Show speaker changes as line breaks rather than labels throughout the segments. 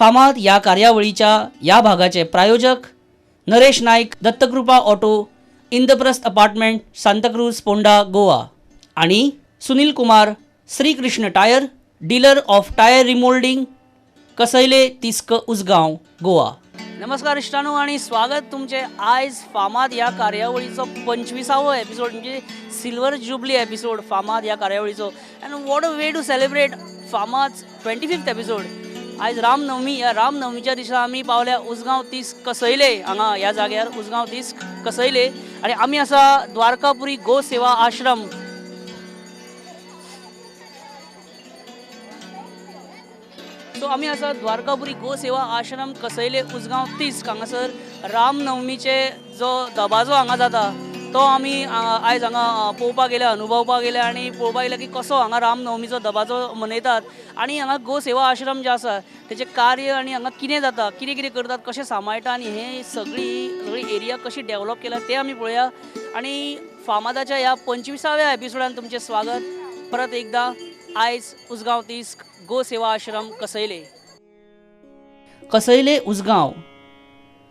फामाद ह्या कार्यावळीच्या ह्या भागाचे प्रायोजक Naresh Naik, Dattakrupa auto, Indraprastha apartment, Santacruz, Ponda, Goa आणि Sunil Kumar, Shrikrishna tyre, dealer of tyre remoulding, Cansaulim, Tisk, Ujgaon, Goa. नमस्कार इश्टानू आणि स्वागत तुमचे आयज फामाद ह्या कार्यावळीचो 25वो एपिसोड म्हणजे सिल्वर जुबली एपिसोड फामाद ह्या कार्यावळीचो. And what a way to celebrate Famad 25th episode. आयज रामनवमी, ह्या रामनवमीच्या दिसा आमी पावल्या उजगांव तिस्क कसैले हांगा ह्या जाग्यार, उजगांव तिस्क कसैले, आनी आमी आसा द्वारकापुरी गो सेवा आश्रम. सो आमी आसा द्वारकापुरी गो सेवा आश्रम कसैले उजगांव तिस्क हांगासर रामनवमीचे जो दबाजो हांगा जाता तो आमी आयज हांगा पळोवपाक गेले, अनुभवपाक गेले आनी पळोवपाक गेले की कसो हांगा रामनवमीचो दबाजो मनयतात आनी हांगा गो सेवा आश्रम जे आसा तेचें कार्य आनी हांगा कितें जाता, कितें कितें करतात, कशें सांबाळटा आनी हे सगळी सगळी एरिया कशी डेवलप केल्या तें आमी पळोवया. आनी फामादाच्या ह्या 25व्या एपिसोडान तुमचें स्वागत परत एकदां. आयज उजगांव तिस्क गो सेवा आश्रम कसैले. कसैले उजगांव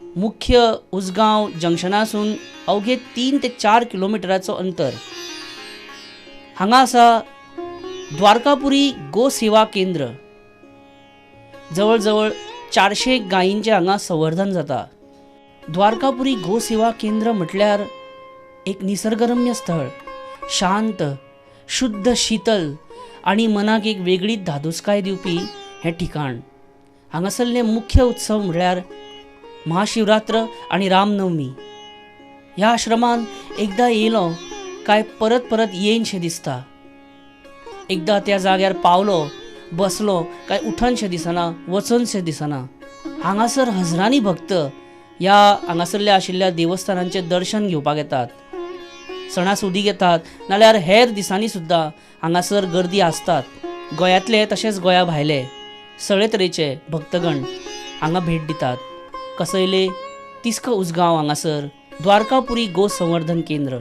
मुख्य उजगांव जंक्शनासून अवघे 3 ते 4 किलोमिटराचो अंतर. हांगा आसा द्वारकापुरी गो सेवा केंद्र. जवळ जवळ 400 गायींचें हांगा संवर्धन जाता. द्वारकापुरी गो सेवा केंद्र म्हटल्यार एक निसर्गरम्य स्थळ, शांत, शुद्ध, शीतल आनी मनाक एक वेगळी धादोसकाय दिवपी हें ठिकाण. हांगासरले मुख्य उत्सव म्हळ्यार महाशिवरात्र आनी रामनवमी. ह्या आश्रमान एकदां येयलो काय परत परत येनशें दिसता. एकदां त्या जाग्यार पावलो, बसलो काय उठनशें दिसना, वचनशें दिसना. हांगासर हजरांनी भक्त ह्या हांगासरल्या आशिल्ल्या देवस्थानांचें दर्शन घेवपाक येतात, सणासुदीक येतात, नाल्यार हेर दिसांनी सुद्दां हांगासर गर्दी आसतात. गोंयांतले तशेंच गोंया भायले सगळे तरेचे भक्तगण हांगा भेट दितात. कसैले तिस्क उजगांव हांगासर द्वारकापुरी गो संवर्धन केंद्र.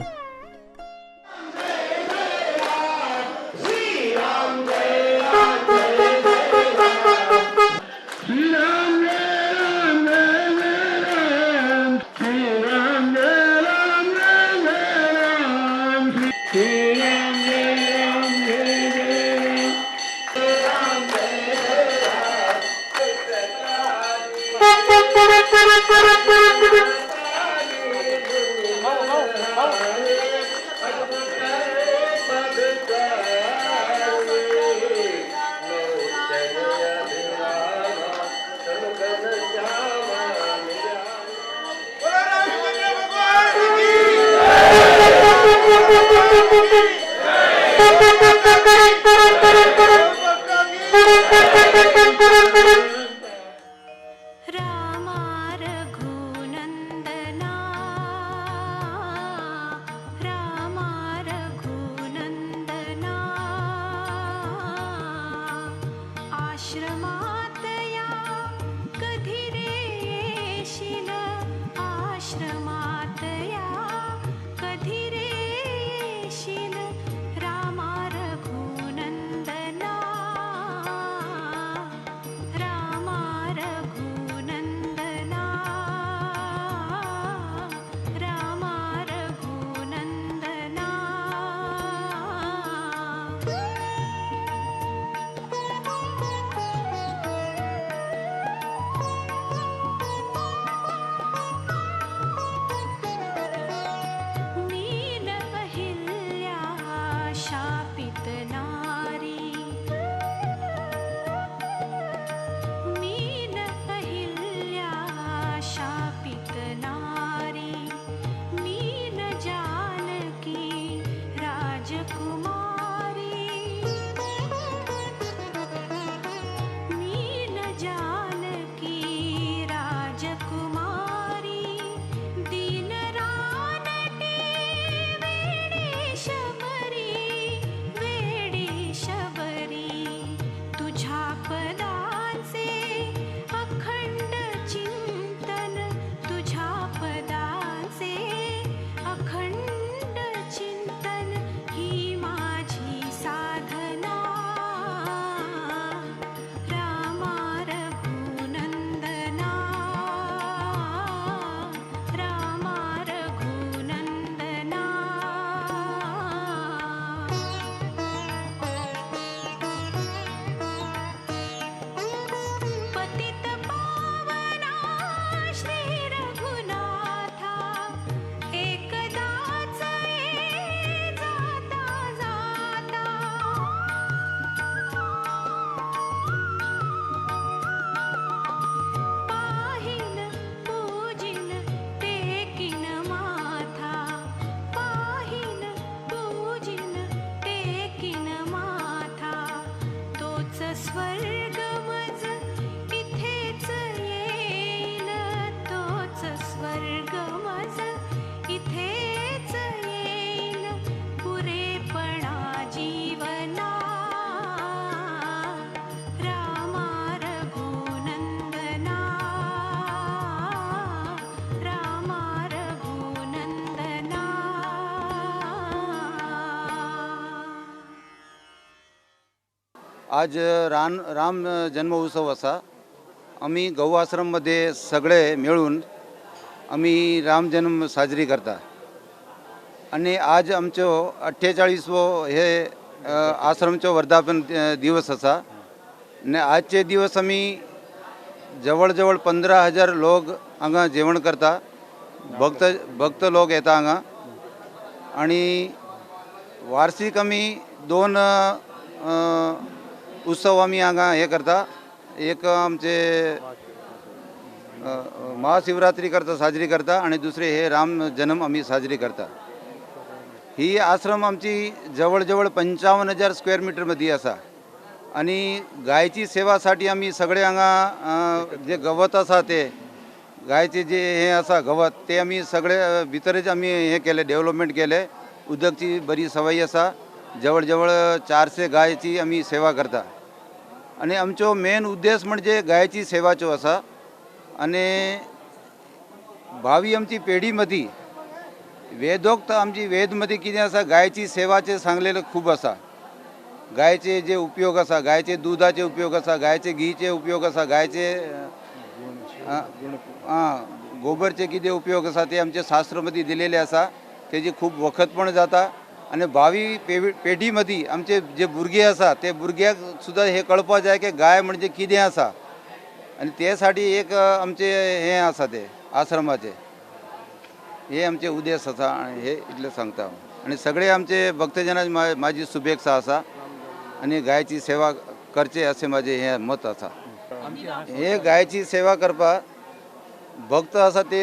आज राम जन्म उत्सव आसा. आमी गौ आश्रममध्ये सगळे मेळून आमी राम जन्म साजरी करता आणि आज आमचो 48वो हे आश्रमचो वर्धापन दिवस आसा. आनी आजचे दिवस आमी जवळ जवळ 15,000 लोक हांगा जेवण करता. भक्त भक्त लोक येता हांगा. आणि वार्षिक आमी 2 उत्सव आमी हांगा हे करता. एक आमचे महाशिवरात्री करता, साजरी करता, आणि दुसरे हे राम जन्म आमी साजरी करता. ही आश्रम आमची जवळ जवळ 55,000 स्क्वेअर मीटरमध्ये आसा. आणि गायची सेवासाठी आमी सगळे हांगा जे गवत आसा ते गायचे जे हे आसा गवत ते आमी सगळे भितरच आमी हे केले, डेव्हलपमेंट केले. उदकची बरी सवय आसा. जवळ जवळ 400 गायची आमी सेवा करता. आणि आमचो मेन उद्देश म्हणजे गायची सेवाचो आसा. आणि भावी आमची पेढीमध्ये वेदोक्त आमची वेदमध्ये कितें आसा, गायची सेवाचे सांगलेले खूब आसा. गायचे जे उपयोग आसा, गायचे दुधाचे उपयोग आसा, गायचे घीचे उपयोग आसा, गायचे गोबरचे कितें उपयोग आसा ते आमचे शास्त्रमध्ये दिलेले आसा. तेजी खूब वखद पण जाता. आनी भावी पेढीमध्ये आमचे जे भुरगे आसा ते भुरग्याक सुद्दां हे कळपा जाय की गाय म्हणजे कितें आसा. आनी ते साठी एक आमचे हे आसा ते आश्रमाचे हे आमचे उद्देश आसा. आनी हे इतलें सांगता हांव. आनी सगळे आमचे भक्तजनांक म्हाजी शुभेच्छा आसा आनी गायची सेवा करचे अशें म्हाजें हें मत आसा. हे गायची सेवा करपाक भक्त आसा ते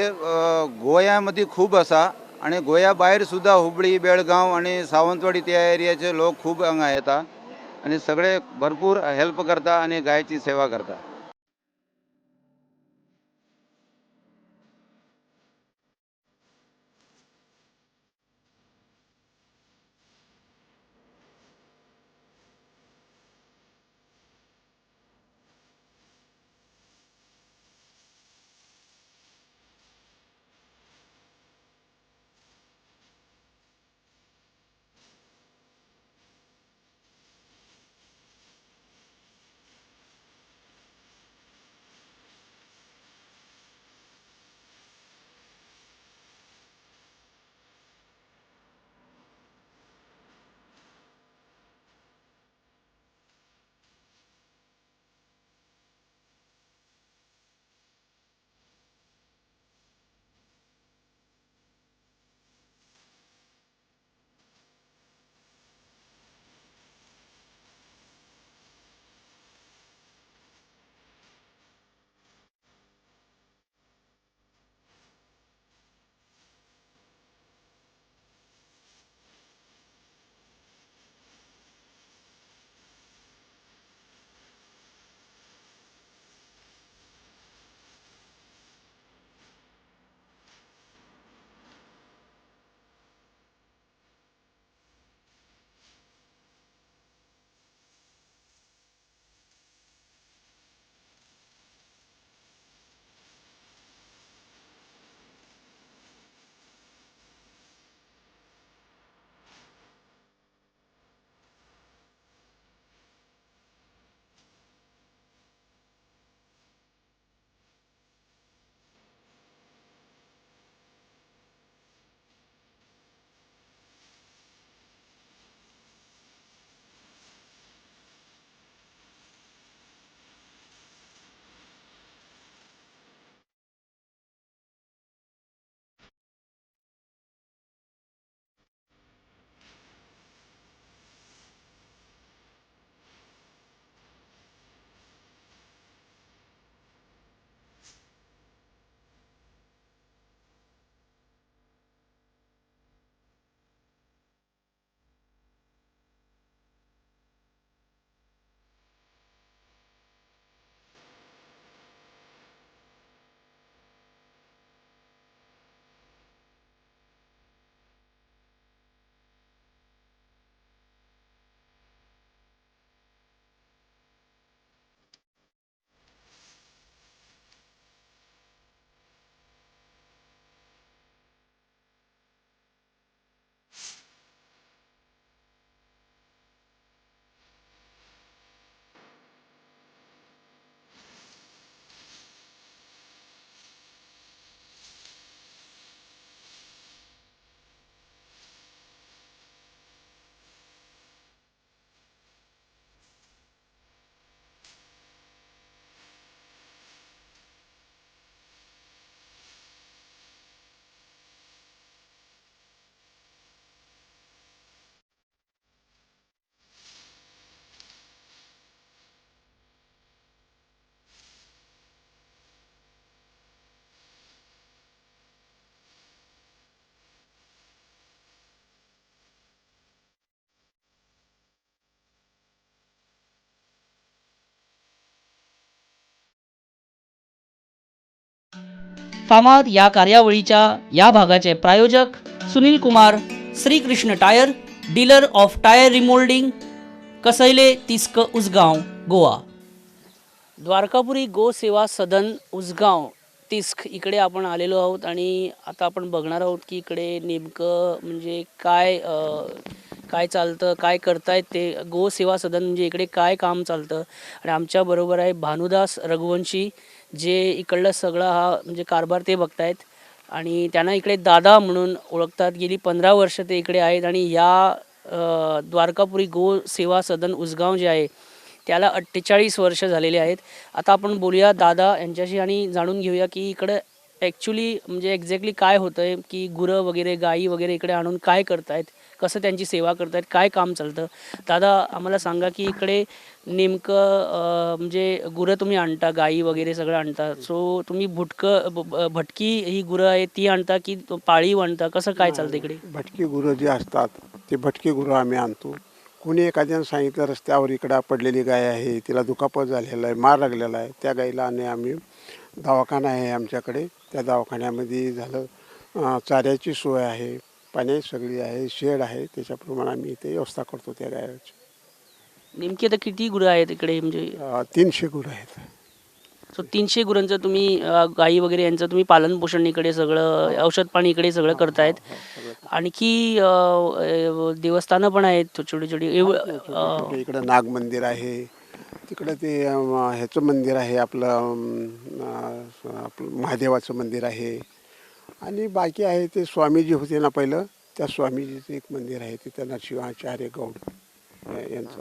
गोंया मदीं खूब आसा. आनी गोंया भायर सुद्दां हुबळी, बेळगांव आनी सावंतवाडी त्या एरियाचे लोक खूब हांगा येता आनी सगळे भरपूर हेल्प करता आनी गायची सेवा करता.
फामाद ह्या कार्यावळीच्या ह्या भागाचे प्रायोजक Sunil Kumar, Shrikrishna tyre, dealer of tyre remoulding, Cansaulim, Tisk, Ujgaon, Goa. Dwarkapuri Go Seva Sadan Ujgaon Tisk इकडे आपण आलेलो आहोत आणि आता आपण बघणार आहोत की इकडे नेमकं म्हणजे काय काय चालतं, काय करतायत ते. गो सेवा सदन म्हणजे इकडे काय काम चालतं. आणि आमच्याबरोबर आहे भानुदास रघुवंशी, जे इकडलं सगळं हा म्हणजे कारभार ते बघतायत आणि त्यांना इकडे दादा म्हणून ओळखतात. गेली 15 वर्ष ते इकडे आहेत आणि या द्वारकापुरी गो सेवा सदन उसगाव जे आहे त्याला 48 वर्ष झालेले आहेत. आता आपण बोलूया दादा यांच्याशी आणि जाणून घेऊया की इकडं ॲक्च्युली म्हणजे एक्झॅक्टली काय होतं आहे, की गुरं वगैरे गाई वगैरे इकडे आणून काय करतायत, कसं त्यांची सेवा करतायत, काय काम चालतं. दादा आम्हाला सांगा की इकडे नेमकं म्हणजे गुरं तुम्ही आणता, गाई वगैरे सगळं आणता, सो तुम्ही भुटकं भटकी ही गुरं आहे ती आणता की पाळीव आणता, कसं काय चालतं इकडे?
भटकी गुरं जी असतात ते भटकी गुरं आम्ही आणतो. कोणी एखाद्यानं सांगितलं रस्त्यावर इकडं पडलेली गाय आहे, तिला दुखापत झालेला आहे, मार लागलेला आहे, त्या गाईला आणि आम्ही दवाखाना आहे आमच्याकडे, त्या दवाखान्यामध्ये झालं चाऱ्याची सोय आहे, पाण्याची सगळी आहे, शेड आहे, त्याच्याप्रमाणे आम्ही इथे व्यवस्था करतो त्या गायाची.
नेमकी आता किती गुरं आहेत इकडे? म्हणजे
300 गुरं आहेत.
सो 300 गुरांचं तुम्ही गाई वगैरे यांचं तुम्ही पालनपोषण इकडे सगळं, औषध पाणी इकडे सगळं करतायत. आणखी देवस्थानं पण आहेत छोटी छोटी.
इकडं नाग मंदिर आहे, तिकडं ते ह्याचं मंदिर आहे आपलं आपलं महादेवाचं मंदिर आहे. आणि बाकी आहे ते स्वामीजी होते ना पहिलं, त्या स्वामीजीचं एक मंदिर आहे तिथं, नरसिंहाचार्य गौड यांचं.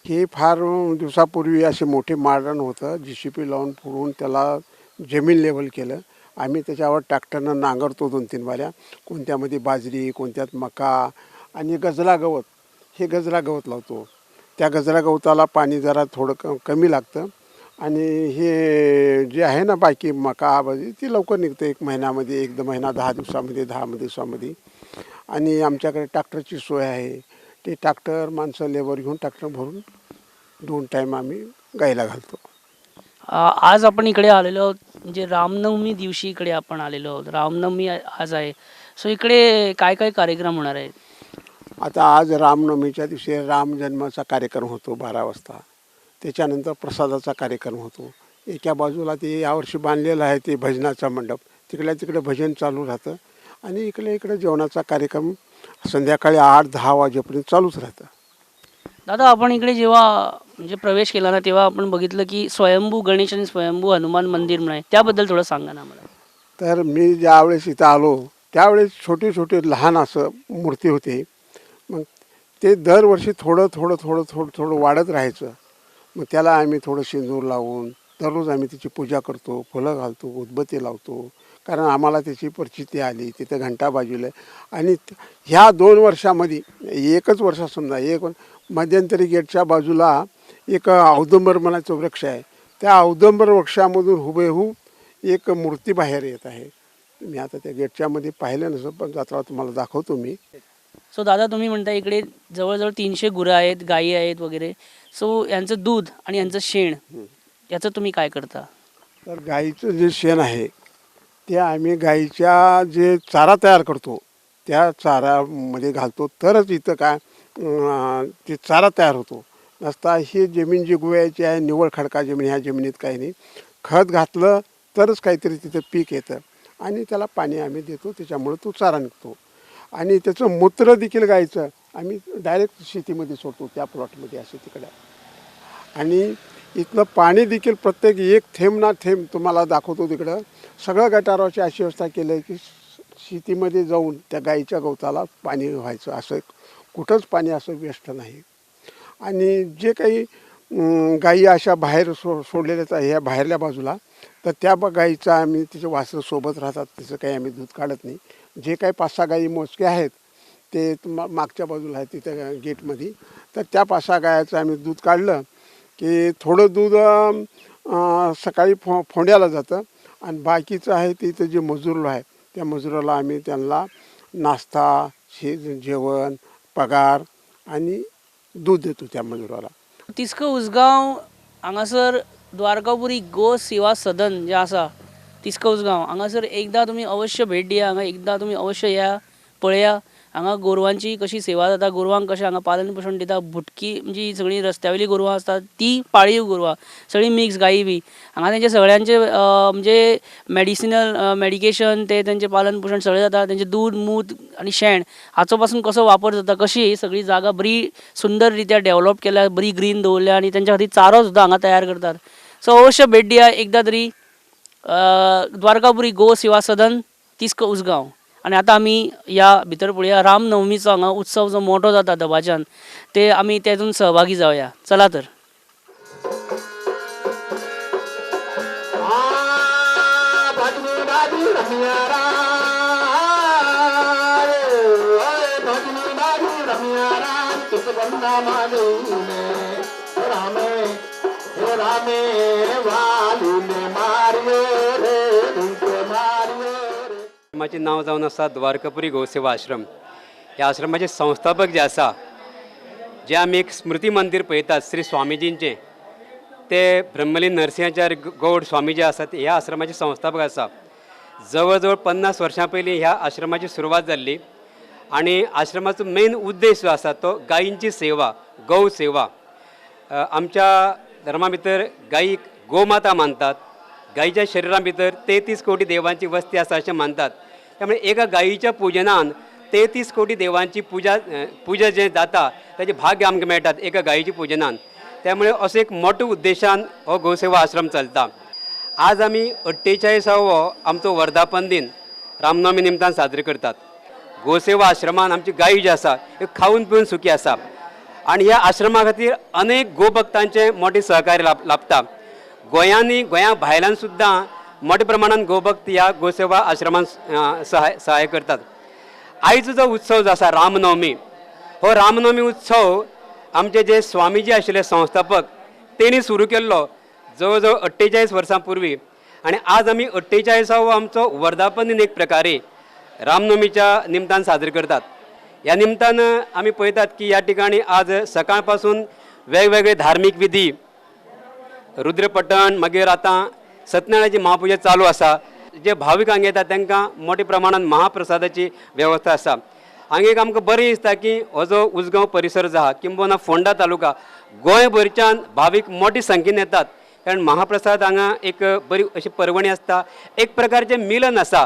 हे फार दिवसापूर्वी असे मोठे माळरान होतं, JCB लावून फोडून त्याला जमीन लेवल केलं. आम्ही त्याच्यावर ट्रॅक्टरनं नांगरतो 2-3 वाऱ्या, कोणत्यामध्ये बाजरी, कोणत्यात मका आणि गजरा गवत, हे गजरा गवत लावतो. त्या गजरा गवताला पाणी जरा थोडं कमी लागतं. आणि हे जे आहे ना बाकी मका बाजरी ती लवकर निघते, 1 महिन्यामध्ये, 1 महिना 10 दिवसामध्ये, 10 दिवसामध्ये. आणि आमच्याकडे ट्रॅक्टरची सोय आहे, ते ट्रॅक्टर माणसं लेबर घेऊन ट्रॅक्टर भरून 2 टाईम आम्ही गाईला घालतो.
आज आपण इकडे आलेलो आहोत म्हणजे रामनवमी दिवशी इकडे आपण आलेलो आहोत. रामनवमी आज आहे, सो इकडे काय काय कार्यक्रम होणार आहेत?
आता आज रामनवमीच्या दिवशी रामजन्माचा कार्यक्रम होतो 12 वाजता, त्याच्यानंतर प्रसादाचा कार्यक्रम होतो. एका बाजूला ते यावर्षी बांधलेलं आहे ते भजनाचा मंडप, तिकडल्या तिकडे भजन चालू राहतं आणि इकडे इकडे जेवणाचा कार्यक्रम संध्याकाळी 8-10 वाजेपर्यंत चालूच राहतं.
दादा आपण इकडे जेव्हा म्हणजे प्रवेश केला ना तेव्हा आपण बघितलं की स्वयंभू गणेश आणि स्वयंभू हनुमान मंदिर म्हणून आहे, त्याबद्दल थोडं सांगा ना आम्हाला.
तर मी ज्यावेळेस इथं आलो त्यावेळेस छोटे छोटे लहान असं मूर्ती होती, मग ते दरवर्षी थोडं थोडं थोडं थोडं थोडं वाढत राहायचं. मग त्याला आम्ही थोडं शेंदूर लावून दररोज आम्ही तिची पूजा करतो, फुलं घालतो, उदबत्ती लावतो, कारण आम्हाला त्याची परिचिती आली. तिथं घंटा बाजूला. आणि ह्या 2 वर्षामध्ये, एकच वर्ष समजा, एक मध्यंतरी गेटच्या बाजूला एक औदुंबर म्हणायचं वृक्ष आहे, त्या औदुंबर वृक्षामधून हुबेहूब एक मूर्ती बाहेर येत आहे. मी आता त्या गेटच्यामध्ये पाहिलं नसं, पण जात्रा तुम्हाला दाखवतो मी.
सो दादा तुम्ही म्हणता इकडे जवळजवळ 300 गुरं आहेत, गायी आहेत वगैरे, सो यांचं दूध आणि यांचं शेण याचं तुम्ही काय करता?
तर गाईचं जे शेण आहे ते आम्ही गाईच्या जे चारा तयार करतो त्या चारामध्ये घालतो, तरच इथं काय ते चारा तयार होतो. नसता ही जमीन जी गोव्याची आहे निव्वळ खडका जमीन, ह्या जमिनीत काही नाही, खत घातलं तरच काहीतरी तिथं पीक येतं आणि त्याला पाणी आम्ही देतो, त्याच्यामुळं तो चारा निघतो. आणि त्याचं मूत्र देखील गाईचं आम्ही डायरेक्ट शेतीमध्ये सोडतो त्या प्लॉटमध्ये असं तिकडं. आणि इथलं पाणी देखील प्रत्येक एक थेंब ना थेंब तुम्हाला दाखवतो तिकडं, सगळं गटाराची अशी व्यवस्था केली आहे की शेतीमध्ये जाऊन त्या गाईच्या गवताला पाणी व्हायचं, असं कुठंच पाणी असं वेस्ट नाही. आणि जे काही गायी अशा बाहेर सोडलेल्याच आहे ह्या बाहेरल्या बाजूला, तर त्या गाईचा आम्ही तिचे वासरं सोबत राहतात, तिचं काही आम्ही दूध काढत नाही. जे काही 5-6 गायी मोजके आहेत ते मागच्या बाजूला आहे तिथं गेटमध्ये, तर त्या 5-6 गायाचं आम्ही दूध काढलं की थोडं दूध सकाळी फोंड्याला जातं आणि बाकीचं आहे ते इथं जे मजूर आहे त्या मजुराला आम्ही त्यांना नाश्ता, जेवण, पगार आणि दूध देतो त्या मजुराला.
तिस्क उसगांव हांगासर द्वारकापुरी गो सेवा सदन जें आसा तिस्क उसगांव हांगासर एकदां तुमी अवश्य भेट दिया. हांगा एकदां तुमी अवश्य या, पळया हांगा गोरवांची कशी सेवा जाता, गोरवांक कशें हांगा पालन पोशण दिता. भुटकी म्हणजे ही सगळीं रस्त्या वयलीं गोरवां आसतात ती पाळीव गोरवां, सगळीं मिक्स गायी बी. हांगा तेंचे सगळ्यांचे म्हणजे मेडिसिनल मेडिकेशन ते तेंचें पालन पोशण सगळें जाता. तेंचें दूद मूत आनी शेण हाचो पासून कसो वापर जाता, कशी ही सगळी जागा बरी सुंदर रित्या डेवलप केल्या, बरी ग्रीन दवरल्या आनी तेंच्या खातीर चारो सुद्दां हांगा तयार करतात. सो अवश्य भेट दिया एकदां तरी द्वारकापुरी गो सेवा सदन, तिस्क उसगांव. आनी आतां आमी ह्या भितर पळोवया रामनवमीचो हांगा उत्सव जो मोठो जाता दबाज्यान, ते आमी तेतून सहभागी जावया. चला तर.
आश्रमाचें नांव जावन आसा द्वारकापुरी गोसेवा आश्रम. ह्या आश्रमाचे संस्थापक जे आसा, जे आमी एक स्मृती मंदीर पळयतात श्री स्वामीजींचें, ते ब्रह्मलीन नरसिंहाचार्य गौड स्वामी जे आसात ते ह्या आश्रमाचे संस्थापक आसा. जवळ जवळ 50 वर्सां पयलीं ह्या आश्रमाची सुरवात जाल्ली आनी आश्रमाचो मेन उद्देश जो आसा तो गायींची सेवा, गौ सेवा. आमच्या धर्मा भितर गायीक गोमाता मानतात. गायीच्या शरिरा भितर 33 कोटी देवांची वस्ती आसा अशें मानतात. त्यामुळे एका गायीच्या पुजनान 33 कोटी देवांची पुजा पुजा जे जाता ताजें भाग्य आमकां मेळटात एका गायीच्या पुजनान. त्यामुळे असो एक मोठो उद्देशान हो गोसेवा आश्रम चलता. आज आमी 48वो आमचो वर्धापन दिन रामनवमी निमतान साजरो करतात. गोसेवा आश्रमान आमची गायी जी आसा त्यो खावन पिवन सुखी आसा आनी ह्या आश्रमा खातीर अनेक गोभक्तांचें मोठें सहकार्य लाभता. गोंयांनी गोंया भायल्यान सुद्दां मोठ्या प्रमाणान गोभक्त ह्या गोसेवा आश्रमान सहाय करतात. आयचो जो उत्सव जो आसा रामनवमी, हो रामनवमी उत्सव आमचे जे स्वामीजी आशिल्ले संस्थापक तेणी सुरू केल्लो जवळ जवळ 48 वर्सां पूर्वी आनी आज आमी 48वो आमचो वर्धापन दिन एक प्रकारे रामनवमीच्या निमतान साजरो करतात. ह्या निमतान आमी पळयतात की ह्या ठिकाणी आज सकाळ पासून वेगवेगळे धार्मीक विधी, रुद्रपठण, मागीर आतां सत्यनारायणाची महापुजा चालू आसा. जे भावीक हांगा येतात तांकां मोठ्या प्रमाणान महाप्रसादाची वेवस्था आसा. हांगा एक आमकां बरें दिसता की हो जो उसगांव परिसर जो आहा किंबहुना फोंडा तालुका गोंयभरच्यान भावीक मोठे संख्येन येतात, कारण महाप्रसाद हांगा एक बरी अशी पर्वणी आसता, एक प्रकारचें मिलन आसा.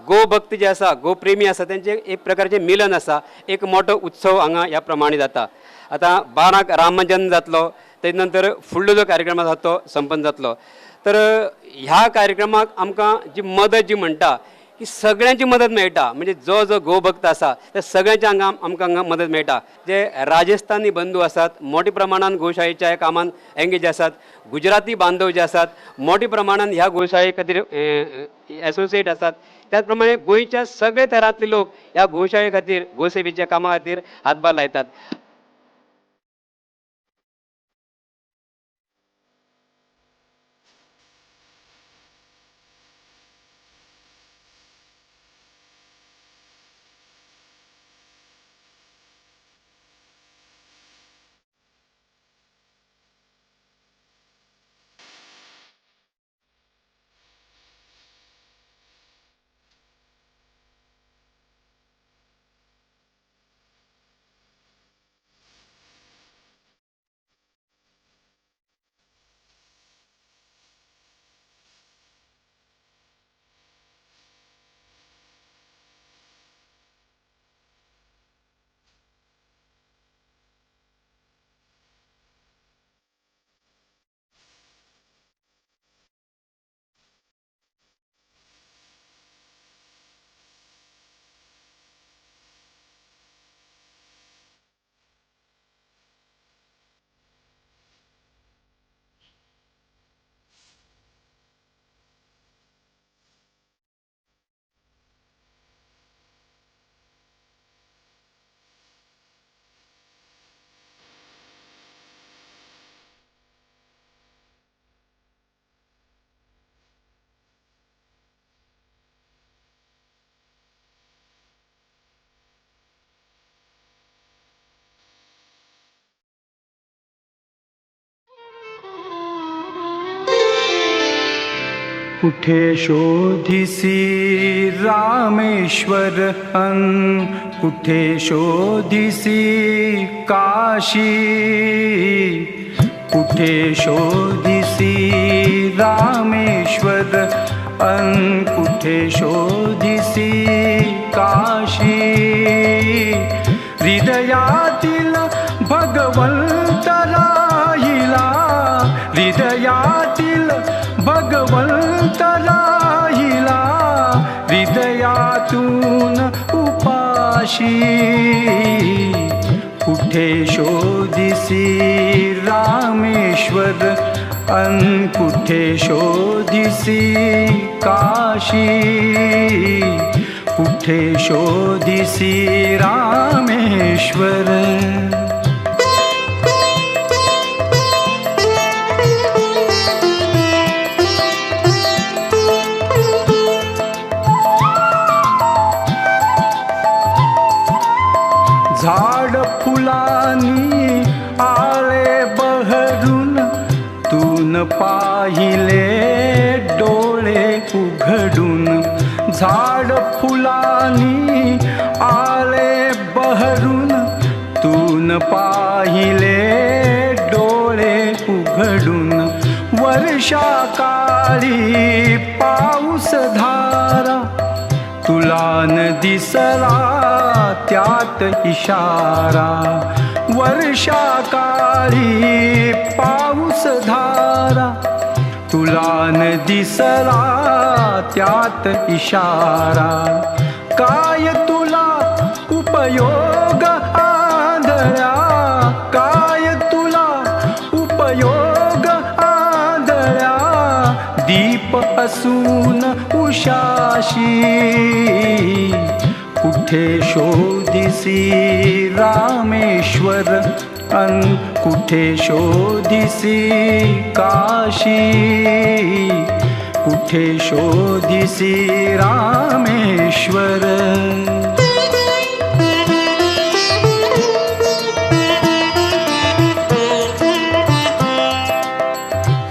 गोभक्त जे आसा, गोप्रेमी आसा, तेंचें एक प्रकारचें मिलन आसा, एक मोठो उत्सव हांगा ह्या प्रमाणे जाता. आतां 12 रामजन्म जातलो, तेजे नंतर फुडलो जो कार्यक्रम आसा तो संपन्न जातलो. तर ह्या कार्यक्रमाक आमकां जी मदत जी म्हणटा ही सगळ्यांची मदत मेळटा, म्हणजे जो जो गोभक्त आसा त्या सगळ्यांच्या हांगा आमकां हांगा मदत मेळटा. जे राजस्थानी बंधू आसात मोठ्या प्रमाणान गोशाळेच्या कामान एंगेज आसात, गुजराती बांधव जे आसात मोठ्या प्रमाणान ह्या गोशाळे खातीर एसोसिएट आसात. त्याच प्रमाणे गोंयच्या सगळे थरांतले लोक ह्या गोशाळे खातीर, गोसेवेच्या कामा खातीर हातभार लायतात.
कुठे शोधिसी रामेश्वर अन कुठे शोधिसी काशी। कुठे शोधिसी रामेश्वर अन कुठे शोधिसी काशी। हृदयातील भगवंत राहिला, हृदयातील भगवंत राहिला, हृदयातून उपाशी। कुठे शोधिसी रामेश्वर अन कुठे शोधिसी काशी। कुठे शोधिसी रामेश्वर। झाड फुलांनी आले बहरून, तू न पाहिले डोळे उघडून। झाड फुलांनी आले बहरून, तू न पाहिले डोळे उघडून। वर्षा काळी पाऊस धारा, तुला न दिसला त्यात इशारा। वर्षा काळी पाऊस धारा, तुला न दिसला त्यात इशारा। काय तुला उपयोग आंधळ्या, काय तुला उपयोग आंधळ्या, दीप असून उशाशी। कुठे शोधिसी रामेश्वर अन कुठे शोधिसी काशी। कुठे शोधिसी रामेश्वर।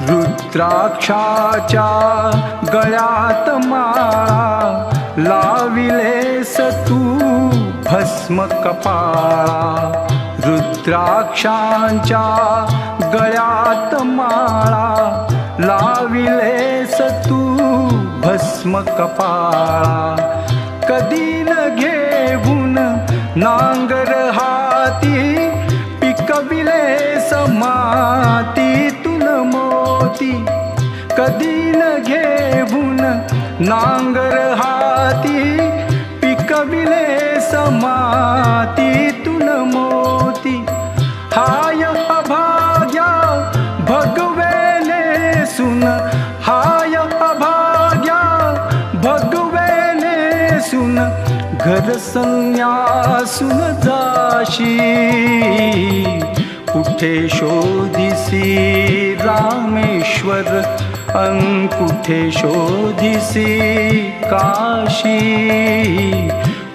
रुद्राक्षाच्या गळ्यात माळा, लाविलेस तू भस्म कपाळा। रुद्राक्षांच्या गळ्यात माळा, लाविलेस तू भस्म कपाळा। कधी न घेऊन नांगर हाती, पिकविलेस मातीतून मोती। कधी न घेऊन नांगर हाती, पिकविलेस मातीतून मोती। हाय अभाग्या भगवेने सुन, हाय अभाग्या भगवेने सुन, घर संन्यासून जाशी। कुठे शोधिसी रामेश्वर अन कुठे शोधिसी काशी।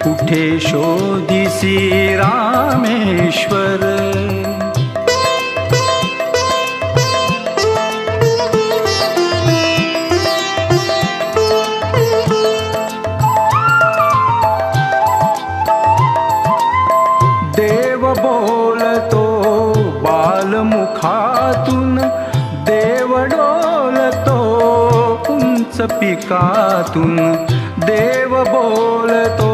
कुठे शोधिसी रामेश्वर। देव बोलतो बालमुखातून, देव डोलतो उंच पिकातून। देव बोलतो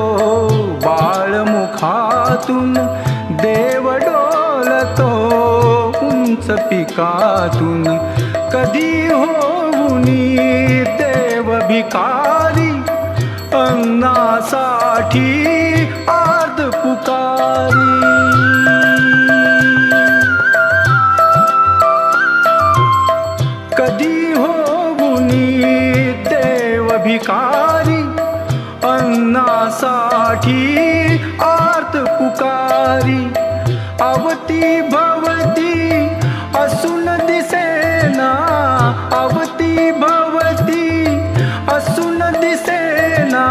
बालमुखातून, देव डोलतो उंच पिकातून। कधी होऊनी देव भिकारी, अन्नासाठी आर्द पुकारी। कधी होऊनी देव भिकारी, अन्नासाठी आर्त पुकारी। अवती भवती असून दिसेना, अवती भवती असून दिसेना,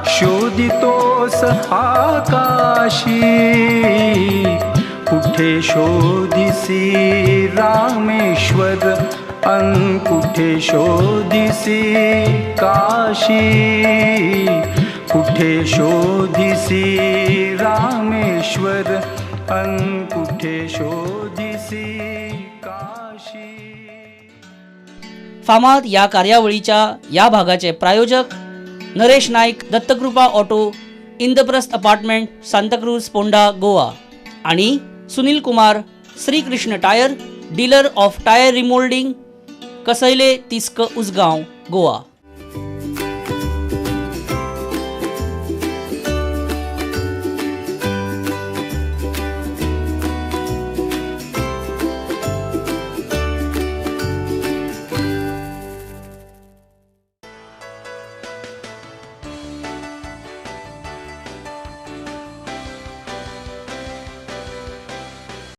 शोधितोस आकाशी। कुठे शोधिसी रामेश्वर अन कुठे शोधिसी काशी, कुठे शोधिसी रामेश्वर, अन कुठे शोधिसी काशी.
फामाद ह्या कार्यावळीच्या ह्या भागाचे प्रायोजक नरेश नायक, दत्तकृपा ऑटो, इंद्रप्रस्थ अपार्टमेंट, सांताक्रूज, पोंडा, गोवा आणि Sunil Kumar, Shrikrishna tyre dealer of tyre remoulding, Cansaulim, Tisca, Ujgaon, Goa.